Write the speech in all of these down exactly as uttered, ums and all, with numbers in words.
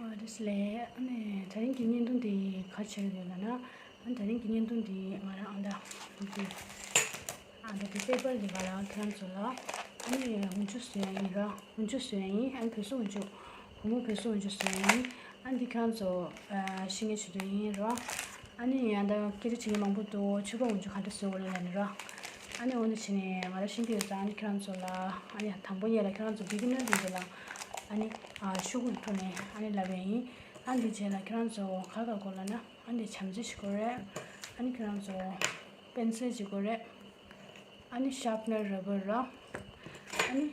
ཨོ་དེ་ལས་ཨ་ནི་དེ་རིང་གི་བརྙན་ཐུང་འདི་ག་རེ་བྱེད་ཀྱི་ཡོད་ལབ་ན། ཨ་ནི་དེ་རིང་གི་བརྙན་ཐུང་འདི་ང་རང་ཨ་ད་འདི་ཨ་ད་འདི་པེ་པར་འདི་ག་ལ་ཁྱེད་རང་ཚོ་ལ་ཨ་ནི་འོག་འཇུག་བཟོ་ཡ་ཡིན་ར། འོག་འཇུག་བཟོ་ཡ་ཡིན། ཨ་ནི་བོད་སོ་འོག་འཇུག་བུ་མོ་བོད་སོ་འོག་འཇུག་བཟོ་ཡ་ཡིན། ཨ་ནི་འདི་ཁྱེད་རང་ཚོ་ཨ་ཤེས་ངེས་བྱེད་དོན་ཡིན་ར། ཨ་ནི་ཡང་ད་སྐད་ཆ་བྱེད་མཁན་མང་པོ་འདུག་ཕྱུ་པ་འོག་འཇུག་ག་འདྲ་བཟོ་དགོས་རེད་ལབ་ནི་ར། ཨ་ནི་འོ་འདི་བྱས་ནས་ང་རང་ཤེས་ཀྱི་ཡོད་ཙང་། ཨ་ནི་ཁྱེད་རང་ཚོ་ལ་ཨ་ནི་དང་པོ་ཉིད་ལ་ཁྱེད་རང་ཚོ་བི་གི་ནར་འདི་འདི་ལ་ཨ་ནི་ཨ་ཤུ་གུ་ཐོག་ནས་ཨ་ནི་ལབ་ཡ་ཡིན། ཨ་འདི་རྗེས་ལ་ཁྱེད་རང་ཚོ་ག་ག་དགོས་ལབ་ན། ཨ་འདི་བྱམས་བརྩེ་ཞིག་དགོས་རེད། ཨ་ནི་ཁྱེད་རང་ཚོ་པེན་སིལ་ཅིག་དགོས་རེད། ཨ་ནི་ཤར་པ་ནར་ར་བར་ར། ཨ་ནི་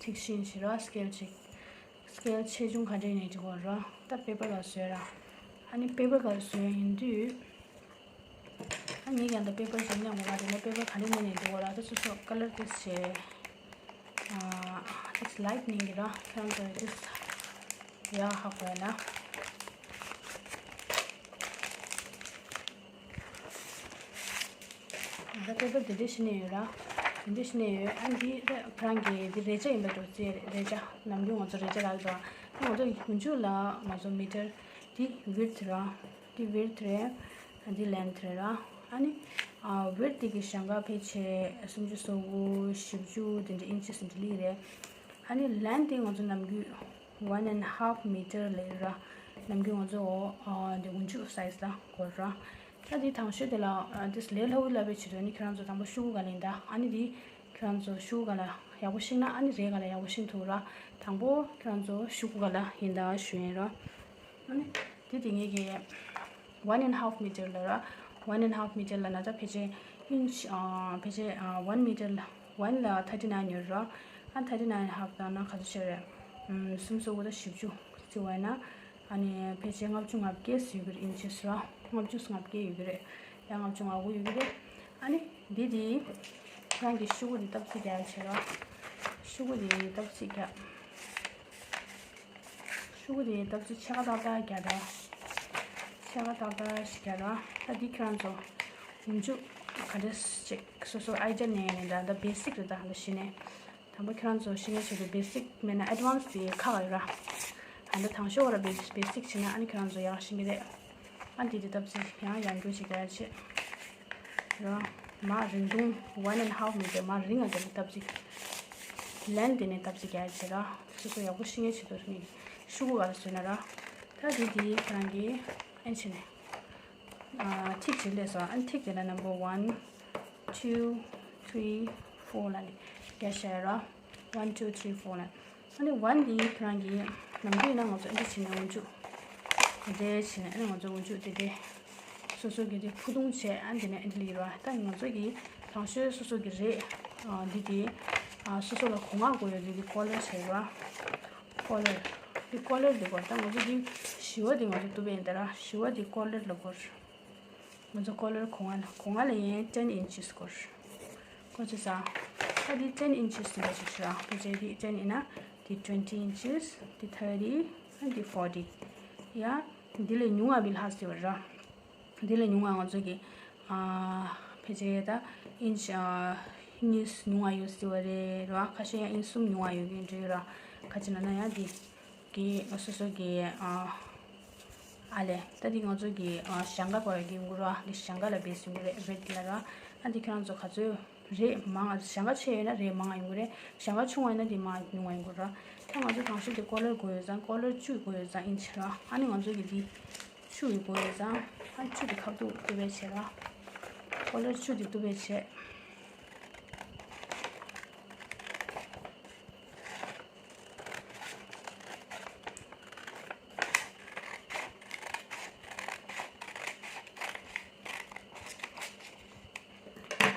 ཐིག་ཤིང་ཞིག་ར། སི་ཀེལ་ཅིག་སི་ཀེལ་ཆེ་ཆུང་ག་འདྲ་ཡིན་ནའི་འགྲིག་གོ་ར། ད་པེ་པར་ག་བཟོས་ར། ཨ་ནི་པེ་པར་ག་བཟོས་ཡིན་དུས། ཨ་ངས་ཀྱང་ད་པེ་པར་ཞིག་ཉམས་མ་དེ་ནས་པེ་པར་ག་འདྲ་ཉན་ནའི་འགྲིག་གོ་ར། ད་སོ་སོ་ཀ་ལར་ཏིས་བྱས། ཨ་ཏིས་ལའིཊ་ཉན་གི་ར། ཁྱེད་རང་ཚོ་ཏིས་ཡག་ཧ་གོ་ཡ་ན། ད་པེ་པར་དེ་འདྲ་བྱས་ནས་ཡོད་ར། དེ་འདྲ་བྱས་ནས་ཡོད། ཨ་འདི་ད་ཁོ་རང་གི་འདི་རེ་ཆ་ཡིན་པ་འགྲོ་རྩིས་རེ་ཆ། ནམ་རྒྱུན་ང་ཚོ་རེ་ཆ་རག་འགྲོ། ང་ཚོ་འོག་འཇུག་ལ་ང་ཚོ་མི་ཊར་འདི་ཝིར་ཐི་ར། འདི་ཝིར་ཐི་རེད། ཨ་འདི་ལེན་ཐི་རེད་ར། ཨ་ནི་ཝིར་ཐི་གི་ཞེང་ཁ་ཕལ་ཆེར་སུམ་ཅུ་སོ་དགུ་བཞི་བཅུ་དེ་འདྲ་ཨིན་ཅི་སི་འདི་ལི་རེད། ཨ་ནི་ལེན་ཐི་ང་ཚོ་ནམ་རྒྱུན་ཝན་ཨེན་ཧབ་མི་ཊར་ལབ་ར། ནམ་རྒྱུན་ང་ཚོ་འདི་འོག་འཇུག་སའིཛ་ལ་གོ་ར། ད་འདི་དང་ཤོས་དེ་ལ་ཨ་འདི་ལས་སླ་བོ་ལབ་པའི་ཕྱིར་དུ་ནི་ཁྱེད་རང་ཚོ་དང་པོ་ཤུ་གུ་ག་ལ་ཡིན་ད། ཨ་ནི་འདི་ཁྱེད་རང་ཚོ་ཤུ་གུ་ག་ལ་ཡག་པོ་ཤེས་ན་ཨ་ནི་རེ་ག་ལ་ཡག་པོ་ཤེས་ཐུབ་ར། དང་པོ་ཁྱེད་རང་ཚོ་ཤུ་གུ་ག་ལ་ཡིན་ད་ཞུ་ཡིན་ར། ཨ་ནི་འདི་དེ་ངེད་ཀྱི་ཝན་ཨེན་ཧབ་མི་ཊར་ལབ་ར། ཝན་ཨེན་ཧབ་མི་ཊར་ལབ་ན་ད་ཕལ་ཆེར་ཨིན་ཅི་ཨ་ཕལ་ཆེར་ཨ་ཝན་མི་ཊར་ལ་ཝན་ལ་ཐར་ཊི་ནའིན་ཡོད་ར། ཨ་ཐར་ཊི་ནའིན་ཧབ་ལབ་ན་ག་ཚོད་ཆགས་རེད། ཨམ་སུམ་ཅུ་སོ་དགུ་དང་བཞི་བཅུ་བརྩི་བ་ཡིན་ན། ཨ་ནི་ཕལ་ཆེར་ལྔ་བཅུ་ང་བརྒྱད་ཙམ་ཡོད་ཀྱི་རེད། ཨིན་ཅི་སི་ར། ལྔ་བཅུ་ང་བརྒྱད་ཡོད་ཀྱི་རེད། ཡང་ལྔ་བཅུ་ང་དགུ་ཡོད་ཀྱི་རེད། ཨ་ནི་འདི་དེ་རང་གི་ཤུ་གུ་དེ་སྟབས་གཅིག་རྒྱག་བྱེད་ར། ཤུ་གུ་དེ་སྟབས་གཅིག་རྒྱག་ཤུ་གུ་དེ་སྟབས་གཅིག་ཕྱེད་ཀ་ཏག་ཏག་རྒྱག་ར། ཕྱེད་ཀ་ཏག་ཏག་ཞིག་རྒྱག་ར། ད་འདི་ཁྱེད་རང་ཚོ་འོག་འཇུག་ག་འདྲ་ཅིག་སོ་སོ་ཨའི་ཌི་ཡ་ནས་ནས་ད་ད་བེ་སིག་རེད། ད་ད་གཞི་ནས། དང་པོ་ཁྱེད་རང་ཚོ་ཤེས་ངེས་བྱེད་དུ་བེ་སིག་མེད་ན་ཨེ་ཌི་ཝན་སི་དེ་ཁག་ཡོད་ར། ཨ་ད་དང་ཤོས་བར་བེ་བེ་སིག་བྱེད་ན་ཨ་ནི་ཁྱེད་རང་ཚོ་ཡག་ཤེས་ཀྱི་རེད། ཨ་འདི་དེ་སྟབས་གཅིག་ཡང་ཡང་འགྱུར་ཞིག་རྒྱག་ཡ་བྱེད་ར། མ་རིང་ཐུང་ཝན་ཨེན་ཧབ་མི་ཊར་མ་རིང་ང་རྒྱག་སྟབས་གཅིག་ལེན་དེ་ནས་སྟབས་གཅིག་རྒྱག་ཡ་བྱེད་ར། སོ་སོ་ཡག་པོ་ཤེས་ངེས་བྱེད་དུ་ནི་ཤུ་གུ་ག་ལ་བཟོས་ན་ར། ད་འདི་དེ་ཁྱེད་རང་གིས་ཨེ་བྱེད་ནས། ཨ་ཐིག་ཅིག་ལས་སོ། ཨ་ནི་ཐིག་དེ་ལ་ནམ་བར་ཝན། ཊུ། ཐི་རི། ཕོར་ལ་ནི་རྒྱག་བྱས་ར། ཝན་ཊུ་ཐི་རི་ཕོར་ལ། ཨ་ནི་ཝན་འདི་ཁྱེད་རང་གིས་ནམ་རྒྱུན་ཡིན་ན་ང་ཚོ་ཨ་འདི་བྱས་ནས་འོག་འཇུག་དེ་འདྲའི་བྱས་ནས། ཨ་ནི་ང་ཚོ་འོག་འཇུག་དེ་འདྲའི་སོ་སོ་གི་དེ་ཕུ་ཐུང་བྱས། ཨ་འདི་ནས་ཨ་འདི་ལ་ཡོད་ར། ད་ང་ཚོ་གི་དང་ཤོས་སོ་སོ་གི་རེད། ཨ་འདི་དེ་ཨ་སོ་སོ་ལ་གོང་ང་དགོས་ཡོད་དེ་དེ་ཀོ་ལར་བྱས་ར། ཀོ་ལར། འདི་ཀོ་ལར་འདི་གོ། ད་ང་ཚོ་འདི་བཞི་བ་འདི་ང་ཚོ་གཏུབ་པ་ཡིན་ད་ར། བཞི་བ་འདི་ཀོ་ལར་ལ་གོ། ང་ཚོ་ཀོ་ལར་གོང་ང་ལ། གོང་ང་ལ་ཡིན་ཊེན་ཨིན་ཅི་སི་གོ། གོ་ཚོད་ས། ད་འདི་ཊེན་ཨིན་ཅི་སི་འདི་ཞིག་ཤི་ར། ཕལ་ཆེར་འདི་ཊེན་ཡིན་ན་འདི་ཊུ་ཝེན་ཊི་ཨིན་ཅི་སི། འདི་ཐར་ཊི། ཨ་འདི་ཕོར་ཊི། ཡ་འདི་ལས་ཉུང་བ་བི་ལྷག་སི་བ་ར། འདི་ལས་ཉུང་བ་ང་ཚོ་གི་ཨ་ཕལ་ཆེར་ད་ཨིན་ཅི་ཨ་གཉིས་ཉུང་བ་ཡོད་སྲིད་པ་རེད་ར། ཁ་ཤས་ཡང་ཨིན་ཅི་གསུམ་ཉུང་བ་ཡོད་མཁན་འདྲ་ཡོད་ར། ག་ཅི་ལབ་ན་ཡང་འདི་གི་སོ་སོ་གི་ཨ་ཨ་ལས་ད་འདི་ང་ཚོ་གི་ཨ་ཞེང་ཁ་བར་གྱི་འགུལ་བ་འདི་ཞེང་ཁ་ལ་བེ་སི་ཡིན་དགོས་རེད། ཝེ་ཊི་ལ་ར། ཨ་འདི་ཁྱེད་རང་ཚོ་ག་ཚོད་རེད་མང་ང་ཞེང་ཁ་ཆེ་ཡོད་ན་རེད་མང་ང་ཡོང་གི་རེད། ཞེང་ཁ་ཆུང་བ་ཡིན་ན་འདི་མང་ཉུང་བ་ཡོང་གི་ར། ད་ང་ཚོ་དང་ཤོས་འདི་ཀོ་ལར་དགོས་ཡོད་ཙང་ཀོ་ལར་བཅུ་དགོས་ཡོད་ཙང་ཨིན་ཅི་ར། ཨ་ནི་ང་ཚོ་གི་འདི་བཅུ་ཡི་དགོས་ཡོད་ཙང་། ཨ་བཅུ་དེ་ཁ་ཐུག་གཏུབ་པའི་བྱེད་ར། ཀོ་ལར་བཅུ་དེ་གཏུབ་པའི་བྱེད།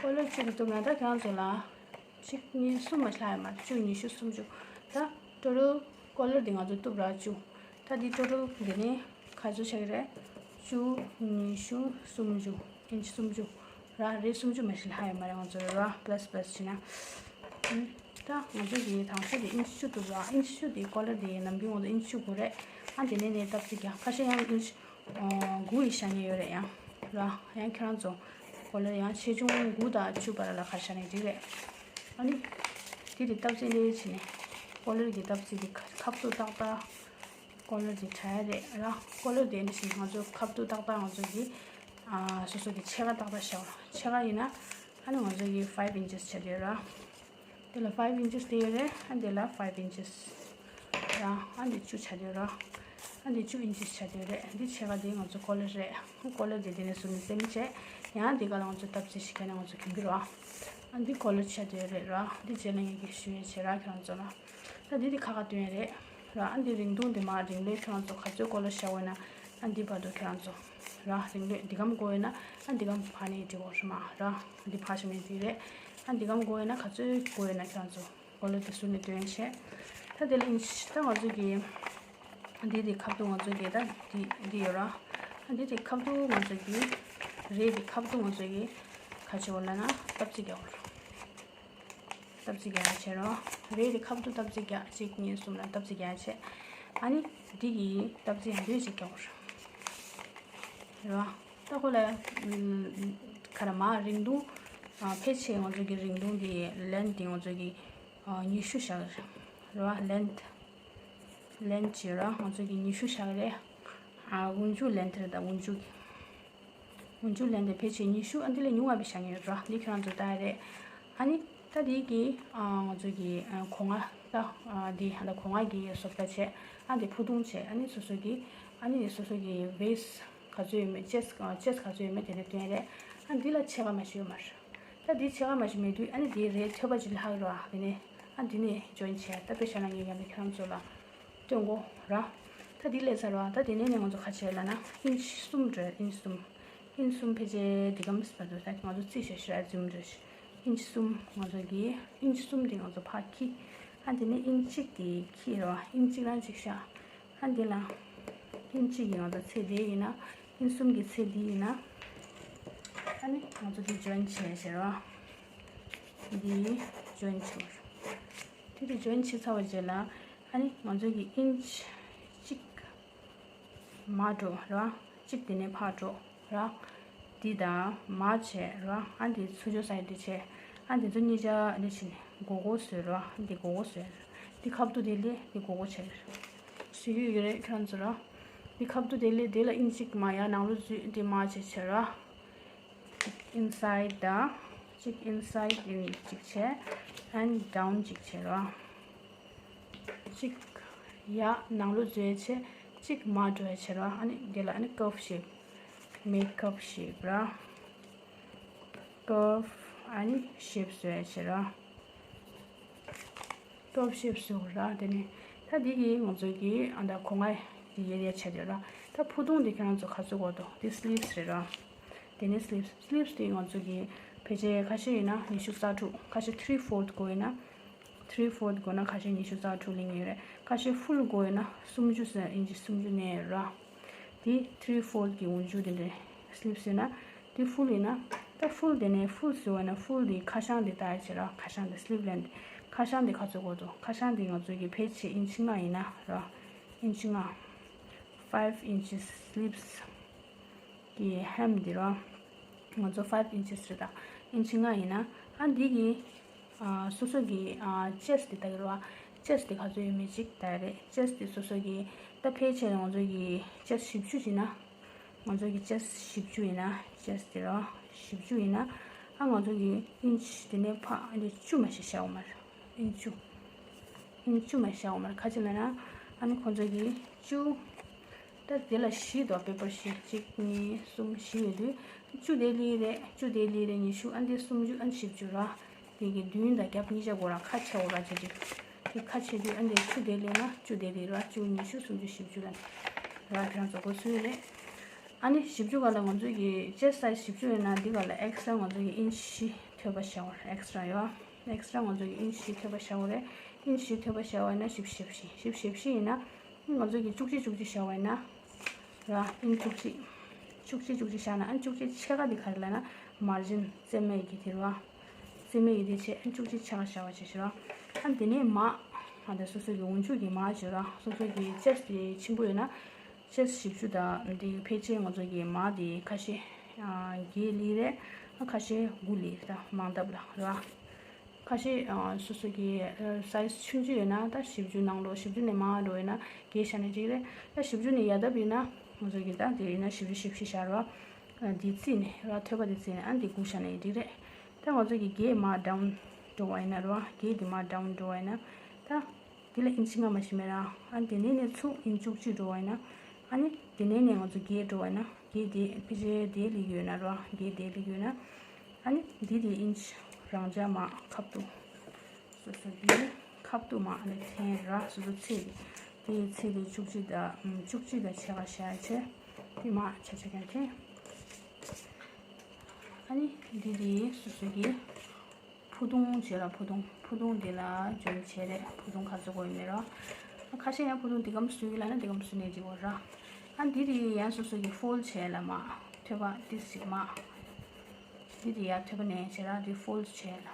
ཀོ་ལར་བཅུ་དེ་གཏུབ་ན་ད་ཁྱེད་རང་ཚོ་ལ། གཅིག་གཉིས་གསུམ་མ་ལྷག་ཡོད་མ་རེད། བཅུ། ཉི་ཤུ། སུམ་ཅུ། ད་ཊོ་ཊལ་ཀོ་ལར་འདི་ང་ཚོ་གཏུབ་ར་བཅུ། ད་འདི་ཊོ་ཊལ་འདི་ནི་ག་ཚོད་ཆགས་ཀྱི་རེད། བཅུ། ཉི་ཤུ། སུམ་ཅུ། ཨིན་ཅི་སུམ་ཅུ་ར། རེད། སུམ་ཅུ་མ་ཞིག་ལྷག་ཡོད་མ་རེད། ང་ཚོ་ར་པ་ལ་སི་པ་ལ་སི་བྱས་ན། ད་ང་ཚོ་གི་དང་ཤོས་དེ་ཨིན་ཅི་བཅུ་འདུག་ར། ཨིན་ཅི་བཅུ་དེ་ཀོ་ལར་དེ་ནམ་རྒྱུན་ང་ཚོ་ཨིན་ཅི་བཅུ་དགོས་རེད། ཨ་དེ་ནས་ནས་སྟབས་གཅིག་རྒྱག་ཁ་ཤས་ཡང་ཨིན་ཅི་དགུ་ཡི་ཤ་ཉེ་ཡོད་རེད་ཡང་། ར་ཡང་ཁྱེད་རང་ཚོ་ཀོ་ལར་ཡང་ཆེ་ཆུང་དགུ་དང་བཅུ་བར་ལ་ཁ་ཤས་ནས་འགྲིག་རེད། ཨ་ནི་དེ་དེ་སྟབས་གཅིག་ལས་བྱས་ནས་ཀོ་ལར་གྱི་སྟབས་གཅིག་དེ་ཁ་ཁ་ཐུག་ཏག་ཏག་ཀོ་ལར་དེ་དྲ་ཡ་རེད་ར། ཀོ་ལར་དེ་འདྲ་ཞིག་ང་ཚོ་ཁ་ཐུག་ཏག་ཏག་ང་ཚོ་གི་ཨ་སོ་སོ་གི་ཕྱེད་ཀ་ཏག་ཏག་བཞག་ར། ཕྱེད་ཀ་ཡིན་ན་ཨ་ནི་ང་ཚོ་གི་five inches ཆགས་བསྡད་ཡོད་ར། དེ་ལ་five inches དེ་ཡོད་རེད། ཨ་དེ་ལ་five inches ར། ཨ་འདི་བཅུ་ཆགས་བསྡད་ཡོད་ར། ཨ་འདི་བཅུ་inches ཆགས་བསྡད་ཡོད་རེད། འདི་ཕྱེད་ཀ་དེ་ང་ཚོ་ཀོ་ལར་རེད། ཀོ་ལར་དེ་དེ་ནས་བཟུང་ནས་བཙེམ་བྱས། ཡང་འདི་ག་ལ་ང་ཚོ་ལྟབ་རྩེ་ཞིག་ག་ནས་ང་ཚོ་གྱོན་གི་ར། ཨ་འདི་ཀོ་ལར་ཆགས་བསྡད་ཡོད་རེད་ར། འདི་རྗེས་ལ་ངས་ཀྱི་ཞུ་ཡས་བྱེད་ར་ཁྱེད་རང་ཚོ་ལ། ད་འདི་དེ་ཁ་ཁ་སྟོན་ཡས་རེད་ར། ཨ་འདི་རིང་ཐུང་དེ་མ་རིང་ལོས་ཁྱེད་རང་ཚོ་ག་ཚོད་ཀོ་ལར་བཞག་འོས་ན། ཨ་འདི་བར་དུ་ཁྱེད་རང་ཚོ་ར། རིང་ལོས་འདི་གམ་དགོས་འོས་ན་ཨ་འདི་གམ་ཕ་ནས་འདི་འོ་ར་མ་ར། འདི་ཕ་ཤ་མེད་འདི་རེད། ཨ་འདི་གམ་དགོས་འོས་ན་ག་ཚོད་དགོས་འོས་ན་ཁྱེད་རང་ཚོ་ཀོ་ལར་དེ་ཟུར་ནས་སྟོན་བྱས། ད་དེ་ལ་ཨིན་ཅི་ད་ང་ཚོ་གི་འདི་དེ་ཁ་ཐུག་ང་ཚོ་གི་ད་འདི་འདི་ཡོད་ར། ཨ་འདི་དེ་ཁ་ཐུག་ང་ཚོ་གི་རེད། དེ་ཁ་ཐུག་ང་ཚོ་གི་ག་ཅི་འོ་ལ་ན་ལྟབ་རྩེ་རྒྱག་འོ་ར། ལྟབ་རྩེ་རྒྱག་ཡ་བྱེད་རོགས། རེད་དེ་ཁ་ཐུག་ལྟབ་རྩེ་རྒྱག་གཅིག་གཉིས་གསུམ་ལ་ལྟབ་རྩེ་རྒྱག་ཡ་བྱེད། ཨ་ནི་འདི་ཡི་ལྟབ་རྩེ་ཡང་འདོད་ཅིག་རྒྱག་རོགས། རོགས། ད་ཁོ་ལ་ཁ་ར་མ་རིང་ཐུང་ཕལ་ཆེར་ང་ཚོ་གི་རིང་ཐུང་གི་length དེ་ང་ཚོ་གི་ཉི་ཤུ་བཞག་རོགས། length length བྱེད་རོགས། ང་ཚོ་གི་ཉི་ཤུ་བཞག་རེད། འུ་ཅུ་length རེད། ད་འུ་ཅུ་གི་འུ་ཅུ་length དེ་ཕལ་ཆེར་ཉི་ཤུ་ཨ་འདི་ལས་ཉུང་བ་བྱ་ངེས་ར། འདི་ཁྱེད་རང་ཚོ་ལྟ་ཡ་རེད། ཨ་ནི་ད་འདི་གི་ང་ཚོ་གི་གོང་ང་ད་འདི་ཧ་ད་གོང་ང་གི་བཟོ་ལྟ་བྱས། ཨ་འདི་ཕུ་ཐུང་བྱས། ཨ་ནི་སོ་སོ་གི་ཨ་ནི་སོ་སོ་གི་waist ག་ཚོད་ཡོད་མེད། chest chest ག་ཚོད་ཡོད་མེད་དེ་འདྲ་སྟོན་རེད། ཨ་འདི་ལ་ཕྱེད་ཀ་མ་ཞིག་ཡོད་མ་རེད། ད་འདི་ཕྱེད་ཀ་མ་ཞིག་མེད་དུས་ཨ་ནི་འདི་རེད་ཐོད་པ་ཅིག་ལྷག་རོགས། དེ་ནས་ཨ་འདི་ནས་join བྱས། ད་དཔེ་བཞག་ན་ངས་ཡང་ཁྱེད་རང་ཚོ་ལ་སྟོན་གོ་ར། ད་འདི་ལས་ཚར་བ་ད་དེ་ནས་ནས་ང་ཚོ་ག་བྱས་ལ་ན་inch གསུམ་འགྲོ། inch གསུམ། inch གསུམ་ཕལ་ཆེར་འདི་གམ་སི་པ་དུ་ད་ང་ཚོ་རྩིས་བྱ་ཤི་ར་zoom འགྲོ། inch གསུམ་ང་ཚོ་གི་inch གསུམ་དེ་ང་ཚོ་ཕར་ཁྱི། ཨ་དེ་ནས་inch གཅིག་དེ་ཁྱི་ར། inch གཅིག་རང་གཅིག་ཤ། ཨ་འདི་ལ་inch གཅིག་གི་ང་ཚོ་ཚད་དེ་ཡིན་ན། inch གསུམ་གྱི་ཚད་འདི་ཡིན་ན། ཨ་ནི་ང་ཚོ་འདི་join བྱས་བྱས་རོགས། འདི་join བྱས། དེ་དེ་join བྱས་ཚར་བ་རྗེས་ལ་ཨ་ནི་ང་ཚོ་གི་inch གཅིག་མར་འགྲོ་རོགས། གཅིག་དེ་ནས་ཕར་འགྲོ་རོགས། འདི་དང་མར་བྱས་རོགས། ཨ་འདི་ཚུར་ཕྱོགས་side དེ་བྱས། ཨ་འདི་ཚོ་གཉིས་ཆ་འདི་བྱས་ནས་མགོ་སྐོར་བཟོས་རོགས། འདི་མགོ་སྐོར་བཟོས། འདི་ཁ་ཐུག་དེ་ལས་འདི་མགོ་སྐོར་བྱས། སུ་ཡོད་ཡོད་རེད་ཁྱེད་རང་ཚོ་ར། འདི་ཁ་ཐུག་དེ་ལས་དེ་ལ་inch གཅིག་མ་ཡར་ནང་ལོགས་འཛུལ། འདི་མར་བྱས་བྱས་ར། གཅིག་inside དང་གཅིག་inside in གཅིག་བྱས། and down གཅིག་བྱས་ར། གཅིག་ཡར་ནང་ལོགས་འཛུལ་བྱས། གཅིག་མར་འགྲོ་བྱས་ར། ཨ་ནི་དེ་ལ་ཨ་ནི་curve shape make curve shape ར། curve ཨ་ནི་shape བཟོས་བྱས་ར། སྟོབས་ཤེས་བཟོ་ར། དེ་ནས་ད་འདི་གི་ང་ཚོ་གི་ཨ་ད་གོང་ང་འདི་ཡེ་ཡེ་བྱས་ཡོད་ར། ད་ཕུ་ཐུང་འདི་ཁྱེད་རང་ཚོ་ག་ཚོད་དགོས་འདུག་འདི་sleeves རེད་ར། དེ་ནས་sleeves sleeves དེ་ང་ཚོ་གི་ཕལ་ཆེར་ཁ་ཤས་ཡིན་ན་ཉི་ཤུ་རྩ་དྲུག་ཁ་ཤས་three fourth དགོས་ཡིན་ན། three fourth དགོས་ན་ཁ་ཤས་ཉི་ཤུ་རྩ་དྲུག་ལེན་གྱི་ཡོད་རེད། ཁ་ཤས་full དགོས་ཡིན་ན་སུམ་ཅུ་ཟེར་ཨིན་ཅི་སུམ་ཅུ་ནས་ར། དེ་three fourth གི་འུ་ཅུ་དེ་འདྲའི་sleeves ཡོད་ན། དེ་full ཡིན་ན། ད་full དེ་ནས་full ཟེར་བ་ན་full དེ་ཁ་བྱང་དེ་ལྟ་ཡ་བྱེད་ར། ཁ་བྱང་དེ་sleeve length ཁ་བྱང་དེ་ག་ཚོད་དགོས་འདུག་ཁ་བྱང་དེ་ང་ཚོ་གི་ཕལ་ཆེར་ཨིན་ཅི་ལྔ་ཡིན་ན་ར། ཨིན་ཅི་ལྔ། five inches sleeves གི་hem དེ་ར། ང་ཚོ་five inches རེད་ད། ཨིན་ཅི་ལྔ་ཡིན་ན། ཨ་འདི་གི་ཨ་སོ་སོ་གི་ཨ་chest དེ་ལྟ་གི་རེད་བ། chest དེ་ག་ཚོད་ཡོད་མེད་ཅིག་ལྟ་ཡ་རེད། chest དེ་སོ་སོ་གི་ད་ཕལ་ཆེར་ང་ཚོ་གི་chest བཞི་བཅུ་ཡིན་ན། ང་ཚོ་གི་chest བཞི་བཅུ་ཡིན་ན་chest དེ་ར་བཞི་བཅུ་ཡིན་ན། ཨ་ང་ཚོ་གི་inch དེ་ནས་ཕ་ཨ་ནི་བཅུ་མ་ཞིག་བཞག་འོ་མ་རེད། inch བཅུ། inch བཅུ་མ་བཞག་འོ་མ་རེད། ཁ་ཅིག་ལ་ན་ཨ་ནི་ཁོང་ཚོ་གི་བཅུ། ད་དེ་ལ་བཞི་དོ་པེ་པར་བཞི་གཅིག་གཉིས་གསུམ་བཞི་ཡོད་དུས། བཅུ་དེ་ལི་རེད། བཅུ་དེ་ལི་རེད། ཉི་ཤུ་ཨ་འདི་སུམ་ཅུ་ཨ་བཞི་བཅུ་ར། དེ་གི་མདུན་དང་རྒྱབ་གཉིས་ཆ་སྒོ་ར་ཁ་ཆེ་བོ་ར་བྱེད་ཅིག་དེ་ཁ་ཆེ་དུས་ཨ་འདི་བཅུ་དེ་ལི་ན་བཅུ་དེ་ལི་ར། བཅུ་ཉི་ཤུ་སུམ་ཅུ་བཞི་བཅུ་ལ་ར་དེ་རང་ཚོ་དགོས་ཚུལ་རེད། ཨ་ནི་བཞི་བཅུ་ག་ལ་ང་ཚོ་གི་chest size བཞི་བཅུ་ཡོད་ན་འདི་ག་ལ་extra ང་ཚོ་གི་inch བཞི་ཐོལ་པ་བཞག་པ་རེད། extra ཡོད། extra ང་ཚོ་གི་inch བཞི་ཐོལ་པ་བཞག་པ་རེད། inch བཞི་ཐོལ་པ་བཞག་པ་ཡིན་ན་བཞི་བཅུ་ཞེ་བཞི། བཞི་བཅུ་ཞེ་བཞི་ཡིན་ན། ང་ཚོ་གི་བཅུ་གཅིག་བཅུ་གཅིག་བཞག་པ་ཡིན་ན། ར་ཨིན་བཅུ་གཅིག་བཅུ་གཅིག་བཅུ་གཅིག་བཞག་ན་ཨ་བཅུ་གཅིག་ཕྱེད་ཀ་འདི་ག་རེ་ལབ་ན་margin རྩེ་མོ་ཡི་གེ་དེ་ར། རྩེ་མོ་ཡི་གེ་དེ་བྱས་ཨ་བཅུ་གཅིག་ཕྱེད་ཀ་བཞག་པ་བྱས་ཤི་ར། ཨ་འདི་ནས་མར་ཨ་འདི་སོ་སོ་གི་འུ་ཅུ་གི་མར་བྱས་ར། སོ་སོ་གི་chest དེ་ཆེན་པོ་ཡོད་ན་chest བཞི་བཅུ་དང་འདི་ཕལ་ཆེར་ང་ཚོ་གི་མར་དེ་ཁ་ཤས་ཨ་བརྒྱད་ལི་རེད། ཨ་ཁ་ཤས་དགུ་ལི་རེད། ད་མང་ཐབས་ལ་ར། ཁ་ཤས་ཨ་སོ་སོ་གི་ཨ་སའི་ཛི་ཆུང་ཆུང་ཡོད་ན་ད་བཞི་བཅུ་ནང་ལོགས། བཞི་བཅུ་ནས་མར་འགྲོ་ཡོད་ན་བརྒྱད་བཞག་ན་འགྲིག་རེད། ད་བཞི་བཅུ་ནས་ཡར་ལྟ་བུ་ཡིན་ན་ང་ཚོ་གི་ད་དེ་ཡིན་ན་བཞི་བཅུ་ཞེ་བཞི་བཞག་རོགས། ཨ་འདི་རྩིས་ནས་རོགས། ཐོད་པ་འདི་རྩིས་ནས་ཨ་འདི་དགུ་བཞག་ན་ཡང་འགྲིག་རེད། ད་ང་ཚོ་གི་བརྒྱད་མར་ཌའོན་འགྲོ་བ་ཡིན་ན་རོགས། བརྒྱད་འདི་མར་ཌའོན་འགྲོ་བ་ཡིན་ན་ད། དེ་ལ་ཨིན་ཆི་ལྔ་མ་ཞིག་མེད་ར། ཨ་དེ་ནས་ནས་ཚུར་ཨིན་ཆི་བཅུ་གཅིག་འགྲོ་བ་ཡིན་ན། ཨ་ནི་དེ་ནས་ནས་ང་ཚོ་བརྒྱད་འགྲོ་བ་ཡིན་ན། བརྒྱད་དེ་ཕལ་ཆེར་དེ་སླེབས་ཡོད་ན་ར། བརྒྱད་དེ་སླེབས་ཡོད་ན། ཨ་ནི་འདི་དེ་ཨིན་ཆི་རང་འཇགས་མར་ཁ་ཐུག་སོ་སོ་གི་ཁ་ཐུག་མར་ཨ་ནི་འཐེན་ར། སོ་སོ་ཚད་དེ་དེའི་ཚད་དེ་བཅུ་གཅིག་དང་བཅུ་གཅིག་དང་ཕྱེད་ཀ་བཞག་བྱས། དེ་མར་ཆ་ཆ་གང་འཐེན། ཨ་ནི་འདི་དེ་སོ་སོ་གི་ཕུ་ཐུང་བྱས་ལ། ཕུ་ཐུང་། ཕུ་ཐུང་འདི་ལ་ཇོ་ཡིན་བྱས་རེད། ཕུ་ཐུང་ག་ཚོད་དགོས་ཡོད་མེད་རོ། ཁ་ཤས་ཡང་ཕུ་ཐུང་འདི་གམ་བཟོས་ཡོད་ལབ་ན་འདི་གམ་བཟོས་ནས་འགྲིག་གོ་ར། ཨ་འདི་དེ་ཡང་སོ་སོ་གི་ཕོལ་བྱས་ལ་མར་ཐོད་པ་ཏིས་ཅིག་མར། འདི་དེ་ཡར་ཐོད་པ་ནས་བྱས་ར། འདི་ཕོལ་བྱས་ལ།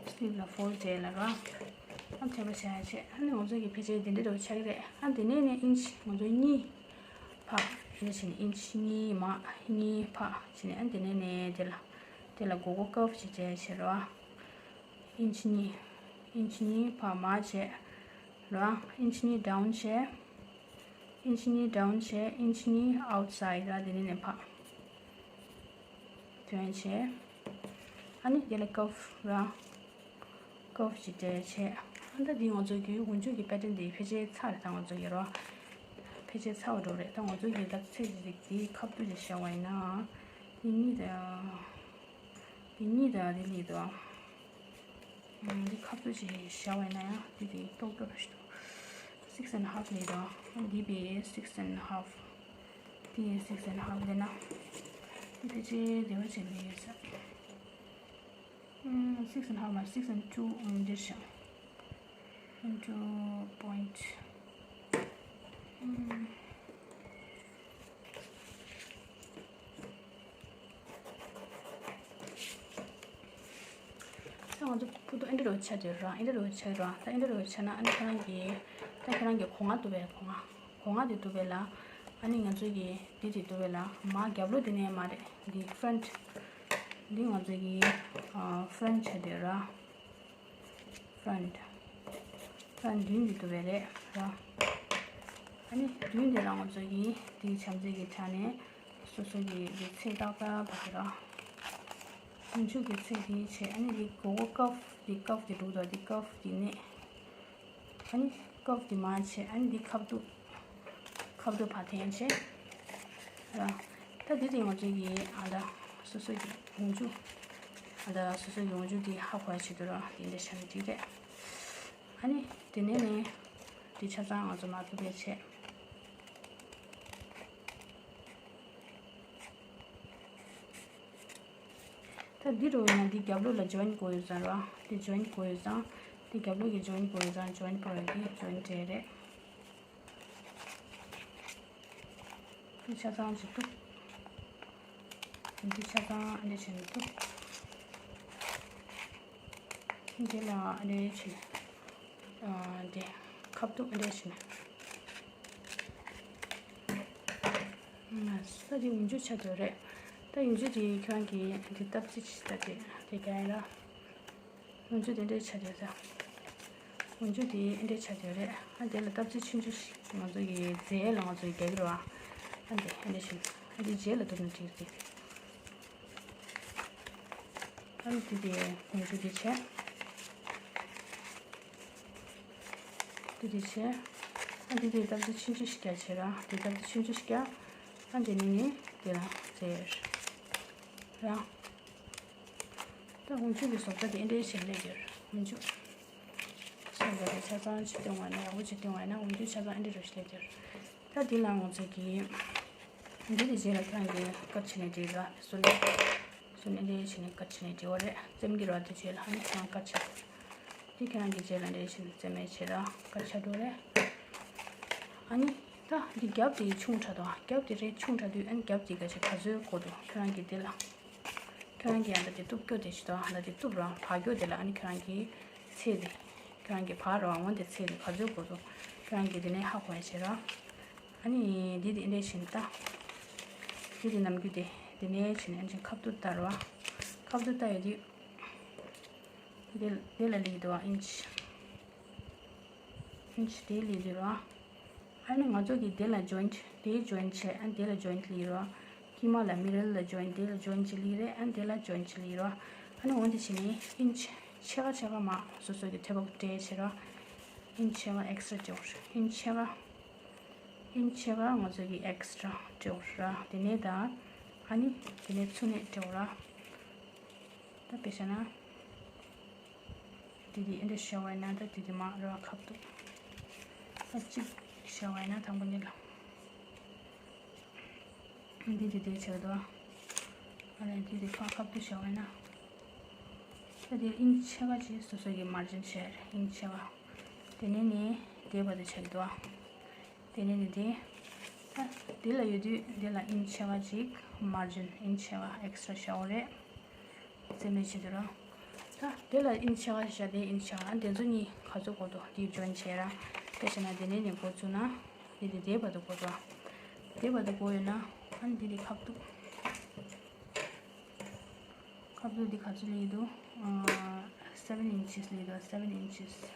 སི་ལིབ་ལ་ཕོལ་བྱས་ལ་ར། ཨ་ཐོད་པ་བྱས་བྱས། ཨ་ནི་ང་ཚོ་གི་ཕལ་ཆེར་འདི་འདྲ་འདྲ་བོ་ཆགས་ཀྱི་རེད། ཨ་འདི་ནས་ནས་ཨིན་ཆི་ང་ཚོ་གཉིས་ཕར། འདི་བྱས་ནས་ཨིན་ཆི་གཉིས་མར། གཉིས་ཕར་བྱས་ནས། ཨ་འདི་ནས་ནས་དེ་ལ། དེ་ལ་མགོ་སྐོར་ཀརབ་ཅིག་བྱས་བྱས་རོ། ཨིན་ཆི་གཉིས། ཨིན་ཆི་གཉིས་ཕར་མར་བྱས་རོ། ཨིན་ཆི་གཉིས་ཌའོན་བྱས། ཨིན་ཆི་གཉིས་ཌའོན་བྱས། ཨིན་ཆི་གཉིས་ཨའུཊ་སའིཌ་ར། དེ་ནས་ནས་ཕར་ཐོན་བྱས། ཨ་ནི་དེ་ལ་ཀརབ་ར། ཀརབ་ཅིག་སྤྲད་བྱས། ཨ་ད་འདི་ང་ཚོ་གི་འོག་འཇུག་གི་པེ་ཊན་འདི་ཕལ་ཆེར་ཚར་རེད། ད་ང་ཚོ་ཡོད་རོ། ཕལ་ཆེར་ཚར་བ་འགྲོ་རེད། ད་ང་ཚོ་གི་ད་ཚེ་ཅིག་འདི་ཁ་བསྡུ་ཅིག་བྱ་བ་ཡིན་ན། འདི་གཉིས་དང་། འདི་གཉིས་དང་འདི་གཉིས་དང་། ཨ་འདི་ཁ་བསྡུ་ཅིག་བྱ་བ་ཡིན་ན་ཡང་འདི་དེ་ཏོག་ཏོག་རེད་ཤག་སིགས་ཨེན་ཧ་ཧྥ་ལས་དང་། འདི་བས་སིགས་ཨེན་ཧ་ཧྥ། འདི་ཡས་སིགས་ཨེན་ཧ་ཧྥ་ལས་ན། འདི་ཕལ་ཆེར་བདེ་བ་ཅན་ལས་ཡོད་ས། ཨུམ། six and half མ། six and two འདིར་བཞག Into point. ཨུམ། ད་ང་ཚོ་ཕུ་ཐུང་ཨེ་འདྲ་རུ་ཆགས་ཡོད་ར། ཨེ་འདྲ་རུ་ཆགས་ར། ད་ཨེ་འདྲ་རུ་ཆགས་ན། ཨ་ནི་ཁྱེད་རང་གིས། ད་ཁྱེད་རང་གིས་སྒོ་ང་བཏུབ་པས། སྒོ་ང་། སྒོ་ང་དེ་བཏུབ་པས་ལ། ཨ་ནི་ང་ཚོ་གིས་འདི་དེ་བཏུབ་པས་ལ། མར་རྒྱབ་ལོགས་དེ་ནས་མར་རེད། འདི་ཧྥོན་ཊི། འདི་ང་ཚོ་གི་ཨ་ཧྥོན་ཊི་ཆགས་ཡོད་ར། ཧྥོན་ཊི། ཧྥོན་ཊི་མདུན་དེ་བཏུབ་པས་རེད་ར། ཨ་ནི་མདུན་དེ་ལ་ང་ཚོ་གིས་འདི་བྱམས་བརྩེ་གི་དྲ་ནས་སོ་སོ་གི་འདི་ཚད་ཏག་ཏག་བར་ར། འོག་འཇུག་གི་ཚད་དེ་བྱས། ཨ་ནི་འདི་མགོ་སྐོར་ཀརབ། འདི་ཀརབ་དེ་འགྲོ་དང་། འདི་ཀརབ་དེ་ནས། ཨ་ནི་ཀརབ་དེ་མར་བྱས། ཨ་ནི་འདི་ཁ་བསྡུ། ཁ་བསྡུ་ཕར་འཐེན་བྱས་ར། ད་འདི་དེ་ང་ཚོ་གི་ཨ་ད་སོ་སོ་གི་འོག་འཇུག་ཨ་ད་སོ་སོ་གི་འོག་འཇུག་དེ་ཧ་གོ་ཡ་ཆེད་དུ་ར། དེ་འདྲ་བྱས་ན་འགྲིག་རེད། ཨ་ནི་དེ་ནས་ནས་དེ་ཆ་ཚང་ང་ཚོ་མར་ཕུད་ཕུད་བྱས། ད་འདི་འགྲོ་ཡིན་ན་འདི་རྒྱབ་ལོགས་ལ་ཇོ་ཡིན་དགོས་ཡོད་ཙང་ར། འདི་ཇོ་ཡིན་དགོས་ཡོད་ཙང་། འདི་རྒྱབ་ལོགས་ཀྱི་ཇོ་ཡིན་དགོས་ཡོད་ཙང་། ཇོ་ཡིན་པོ་ཡིན་འདི་ཇོ་ཡིན་སྤྲད་རེད། འདི་ཆ་ཚང་ཅིག་བཏུབ། འདི་ཆ་ཚང་ཨ་འདྲ་བྱས་ནས་བཏུབ། འདི་ལ་ཨ་འདྲ་བྱས་ནས། ཨ་འདི་ཁ་བཏུབ་ཨ་འདྲ་བྱས་ནས། ཨ་ས་འདི་འོག་འཇུག་ཆགས་འདུག་རེད། ད་འོག་འཇུག་དེ་ཁྱོད་རང་གིས་འདི་སྟབས་གཅིག་ད་དེ་དེ་རྒྱག་ཡིན་ལ། འོག་འཇུག་དེ་འདྲས་ཆགས་བསྡད་ས། འོག་འཇུག་དེ་འདྲས་ཆགས་བསྡད་རེད། ཨ་དེ་ལ་སྟབས་གཅིག་ཆུང་ཆུང་ཞིག་ང་ཚོ་གི་རྫས་ལ་ང་ཚོ་གི་རྒྱག་གི་རེད་བ། ཨ་འདི་ཨ་འདི་བཞིན་ཨ་འདི་རྗེས་ལ་བཏུབ་ན་འགྲིག་གི། ཨ་འདི་དེ་འོག་འཇུག་དེ་བྱས། འདི་དེ་བྱས། ཨ་འདི་དེ་སྟབས་གཅིག་ཆུང་ཆུང་ཞིག་རྒྱག་བྱས་ར། དེ་སྟབས་གཅིག་ཆུང་ཆུང་ཞིག་རྒྱག་ཨ་འདི་ནི་ནི་དེ་ལ་རྫས་ར། ད་འོག་འཇུག་གི་བཟོ་ལྟ་དེ་འདྲའི་ཞིག་སླེབས་ཡོད་རེད། འོག་འཇུག་བཟོ་ལྟ་དེ་ཆ་ཚང་ཅིག་སྟོན་བ་ན། ཡག་པོ་ཅིག་སྟོན་བ་ན། འོག་འཇུག་ཆ་ཚང་འདི་འདྲ་ཞིག་སླེབས་ཡོད་རེད། ད་འདི་ལ་ང་ཚོ་གི་འདི་དེ་རྗེས་ལ་ཁྱེད་རང་གིས་ཀཊ་བྱས་ནས་འགྲིག་ར། སོ་ནི་སོ་ནི་འདི་བྱས་ནས་ཀཊ་བྱས་ནས་འགྲིག་པ་རེད། བཙེམ་གྱི་ར། དེ་རྗེས་ལ་ཨ་ནི་ཁྱེད་རང་ཀཊ་བྱས། འདི་ཁྱེད་རང་གིས་རྗེས་ལ་འདི་བྱས་ནས་བཙེམ་མེད་བྱས་ར། ཀཊ་བྱ་འགྲོ་རེད། ཨ་ནི་ད་འདི་རྒྱབ་དེ་ཆུང་དྲགས་འདུག་ཨ་རྒྱབ་དེ་རེད་ཆུང་དྲགས་དུས་ཨ་ནི་རྒྱབ་དེ་ག་ཞིག་ག་ཚོད་དགོས་འདུག་ཁྱེད་རང་གིས་དེ་ལ། ཁྱེད་རང་གིས་ཨ་ད་དེ་གཏུབ་སྐྱོ་དེ་ཞིག་དང་ཨ་ད་དེ་གཏུབ་རང་བར་སྐྱོ་དེ་ལ། ཨ་ནི་ཁྱེད་རང་གིས་ཚད་དེ། ཁྱེད་རང་གིས་བར་རང་ངོ་དེ་ཚད་དེ་ག་ཚོད་དགོས་འདུག་ཁྱེད་རང་གིས་དེ་ནས་ཧ་གོ་ཡ་བྱེད་ར། ཨ་ནི་འདི་དེ་འདྲས་བྱས་ནས་ད། འདི་དེ་ནམ་རྒྱུན་དེ་དེ་ནས་བྱས་ནས་ཨ་ནི་ཁ་བསྡུ་བལྟ་ར་བ། ཁ་བསྡུ་བལྟ་ཡོད་དུས། དེ་དེ་ལ་ལི་དོ་ཨིན་ཅི། ཨིན་ཅི་དེ་ལི་དོ་ར། ཨ་ནི་ང་ཚོ་གི་དེ་ལ་ཇོ་ཡིན་ཊི་དེ་ཇོ་ཡིན་ཊི་བྱས། ཨ་ནི་དེ་ལ་ཇོ་ཡིན་ཊི་ལི་ར། ཀི་མ་ལ་མི་རལ་ལ་ཇོ་ཡིན་ཊི་དེ་ལ་ཇོ་ཡིན་ཊི་ལི་རེད། ཨ་ནི་དེ་ལ་ཇོ་ཡིན་ཊི་ལི་ར། ཨ་ནི་འོན་ཏེ་བྱས་ནས་ཨིན་ཅི་ཕྱེད་ཀ་ཕྱེད་ཀ་མ་སོ་སོ་གི་ཐེ་བོ་སྤྲད་བྱས་ར། ཨིན་ཅི་ཕྱེད་ཀ་ཨེག་སི་ཊ་ར་སྤྲད་འོར། ཨིན་ཅི་ཕྱེད་ཀ་ཨིན་ཅི་ཕྱེད་ཀ་ང་ཚོ་གི་ཨེག་སི་ཊ་ར་སྤྲད་འོར་ར། དེ་ནས་ད་ཨ་ནི་དེ་ནས་ཚུར་ནས་སྤྲད་འོར་ར། ད་དཔེ་བཞག་ན། དེ་དེ་ཨེ་འདྲ་བྱ་བ་ཡིན་ན་ད་དེ་དེ་མ་རེད་བ། ཁ་བཏུག་ད་གཅིག་བྱ་བ་ཡིན་ན་དང་པོ་འདི་ལ། འདི་དེ་དེ་བྱེད་དོ། ཨ་ནི་འདི་དེ་ཁ་ཁ་བཏུག་བྱ་བ་ཡིན་ན། ད་དེ་ཨིན་ཅི་ཕྱེད་ཀ་ཅིག་སོ་སོ་གི་མར་ཇིན་བྱས་རེད། ཨིན་ཅི་ཕྱེད་ཀ་དེ་ནས་ནི་དེ་བར་དུ་བྱེད་དོ། དེ་ནས་ནི་དེ། ད་དེ་ལ་ཡོད་དུས་དེ་ལ་ཨིན་ཅི་ཕྱེད་ཀ་ཅིག་མར་ཇིན་ཨིན་ཅི་ཕྱེད་ཀ་ཨེག་སི་ཊ་ར་བྱ་བ་རེད། རྩེ་མོ་བྱེད་དུས་ར། ད་དེ་ལ་ཨིན་ཅི་ཕྱེད་ཀ་བཞག་དེ་ཨིན་ཅི་ཕྱེད་ཀ་ཨ་དེ་ཚོ་གཉིས་ག་ཚོད་དགོས་འདུག་དེ་ཇོ་ཡིན་ཊི་བྱས་ར། དེ་བྱས་ན་དེ་ནས་ནས་འགོ་བཙུགས་ན། དེ་དེ་དེ་བར་དུ་འགོ་འགྲོ། དེ་བར་དུ་འགོ་ཡོད་ན། ཨ་ནི་དེ་དེ་ཁ་བཏུག་ཁ་བཏུག་དེ་ག་ཚོད་ལས་འདུག seven inches ལས་འདུག seven inches།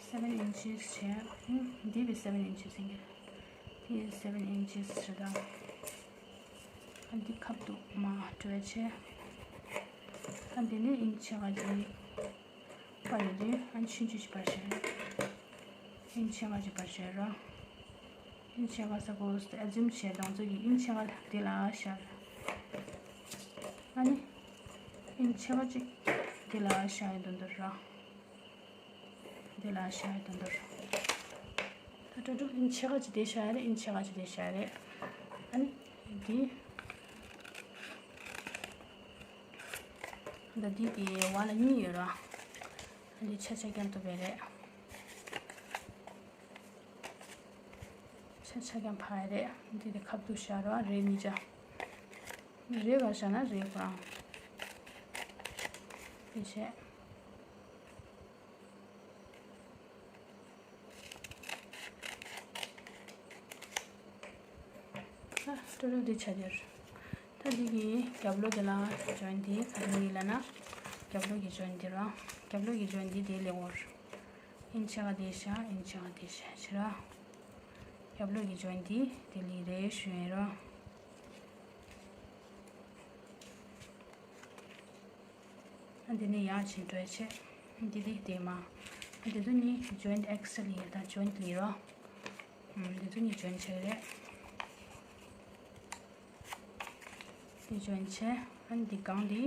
seven inches བྱས། ཨུམ། འདི་བས་seven inches ཡིན་གྱི། དེ་seven inches རེད་ད། ཨ་འདི་ཁ་བཏུག་མ་སྤྲོད་བྱས། ཨ་འདི་ནས་ཨིན་ཅི་ཕྱེད་ཀ་ཅིག་བར་ཡོད་དུས་ཨ་ཆུང་ཆུང་ཅིག་བར་བྱས། ཨིན་ཅི་ཕྱེད་ཀ་ཅིག་བར་བྱས་ར། ཨིན་ཅི་ཕྱེད་ཀ་ས་ཀོ་ཨེ་ཛུམ་བྱས་དང་ཚོ་གི་ཨིན་ཅི་ཕྱེད་ཀ་དེ་ལ་བཞག་ཨ་ནི་ཨིན་ཅི་ཕྱེད་ཀ་ཅིག་དེ་ལ་བཞག་ཡོད་དོན་དུ་ར། དེ་ལ་བཞག་ཡོད་དོན་དུ་ར། ད་ཏོ་ཏོ་ཨིན་ཅི་ཕྱེད་ཀ་ཅིག་དེ་བཞག་རེད། ཨིན་ཅི་ཕྱེད་ཀ་ཅིག་དེ་བཞག་རེད། ཨ་ནི་འདི། ད་འདི་དེ་བར་ལ་གཉིས་ཡོད་ར། འདི་ཆ་ཆ་རྐྱང་ཐུབ་པ་རེད། ཆ་ཆ་རྐྱང་ཕ་རེད། འདི་དེ་ཁ་བཏུག་བཞག་ར་རེད་གཉིས་ཆ། རེད་ག་བཞག་ན་རེད་ཁོ་རང་། དེ་བྱས། ད་སྤྲོ་སྤྲོ་འདི་ཆ་རྒྱུར། ད་འདི་གི་རྒྱབ་ལོགས་འདི་ལ་ཇོ་ཡིན་ཊི་ག་རེ་ཡིན་ལབ་ན། རྒྱབ་ལོགས་ཀྱི་ཇོ་ཡིན་ཊི་ར། རྒྱབ་ལོགས་ཀྱི་ཇོ་ཡིན་ཊི་དེ་ལས་འོར། ཨིན་ཅི་ཕྱེད་ཀ་དེ་བཞག་ཨིན་ཅི་ཕྱེད་ཀ་དེ་བཞག་ཕྱིར་ར། རྒྱབ་ལོགས་ཀྱི་ཇོ་ཡིན་ཊི་དེ་ལས་རེ་ཞུ་ཡིན་ར། ཨ་འདི་ནས་ཡར་ཕྱིན་འགྲོ་ཡ་བྱས། འདི་དེ་དེ་མ། ཨ་འདི་ཚོ་གཉིས་ཇོ་ཡིན་ཊི་ཨེག་སི་ཊ་ལ་ཡོད་ད་ཇོ་ཡིན་ཊི་ལ་ཡོད་ར། ཨ་འདི་ཚོ་གཉིས་ཇོ་ཡིན་ཊི་བྱས་རེད། དེ་ཇོ་ཡིན་ཊི་བྱས། ཨ་འདི་སྒང་འདི།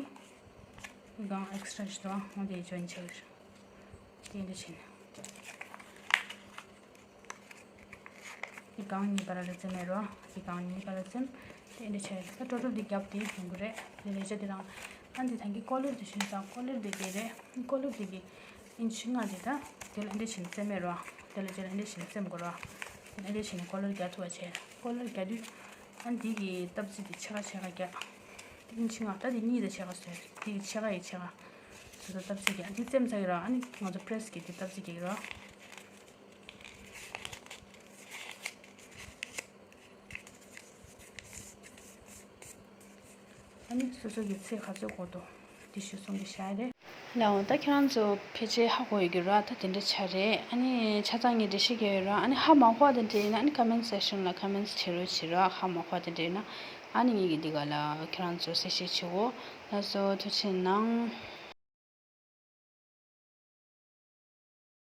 སྒང་ཨེག་སི་ཊ་ཞིག་འདུག་འོ་དེ་ཇོ་ཡིན་ཊི་བྱས། དེ་འདི་བྱས་ནས། དེ་སྒང་གཉིས་བར་ལ་བཙེམ་མེད་རོ། དེ་སྒང་གཉིས་བར་ལ་བཙེམ། དེ་འདྲ་བྱས། ད་ཊོ་ཊལ་དེ་རྒྱབ་དེ་ཡོང་གི་རེད། དེ་ལས་བྱ་དེ་དང་། ཨ་འདི་ད་གིན་ཀོ་ལར་དེ་ཞུས་ཙང་ཀོ་ལར་དེ་དེ་རེད། ཀོ་ལར་དེ་གི་ཨིན་ཆི་ལྔ་དེ་ད། དེ་ལ་འདི་བྱས་ནས་བཙེམ་མེད་རོ། དེ་ལ་དེ་ལ་འདི་བྱས་ནས་བཙེམ་དགོས་རོ། དེ་ལ་འདི་བྱས་ནས་ཀོ་ལར་རྒྱག་ཐུབ་པ་བྱས། ཀོ་ལར་རྒྱག་དུས། ཨ་འདི་གི་སྟབས་ཚིགས་དེ་ཕྱེད་ཀ་ཕྱེད་ཀ་རྒྱག་ཨིན་ཆི་ལྔ་ད་དེ་གཉིས་དང་ཕྱེད་ཀ་བཟོས། དེ་གི་ཕྱེད་ཀ་ཡི་ཕྱེད་ཀ། སོ་སོ་སྟབས་ཚིགས་རྒྱག་འདི་བཙེམ་ཚར་གི་རོ། ཨ་ནི་ང་ཚོ་པི་རེ་སི་གི་དེ་སྟབས་ཚིགས་རྒྱག་གི་རོ། ཨ་ནི་སོ་སོ་གི་ཚེག་ག་ཚོད་དགོས་འདུག་འདི་ཞུ་སོང་གི་བཞག་རེད། ལའོ་ད་ཁྱེད་རང་ཚོ་ཕལ་ཆེར་ཧ་གོ་ཡོད་ཀྱི་ར། ད་དེ་འདྲ་ཆ་རེད། ཨ་ནི་ཆ་ཚང་ངས་འགྲེལ་བཤད་རྒྱག་ཡོད་ར། ཨ་ནི་ཧ་མ་གོ་བ་དེ་འདྲ་ཡིན་ན་ཨ་ནི་ཀོ་མེན་སེག་ཤན་ལ་ཀོ་མེན་བྱེད་རོགས་བྱེད་ར། ཧ་མ་གོ་བ་དེ་འདྲ་ཡིན་ན། ཨ་ནི་ངས་ཀྱི་འདི་ག་ལ་ཁྱེད་རང་ཚོ་གསལ་བཤད་བྱེད་འོ། ལགས་སོ་ཐུགས་རྗེ་གནང་།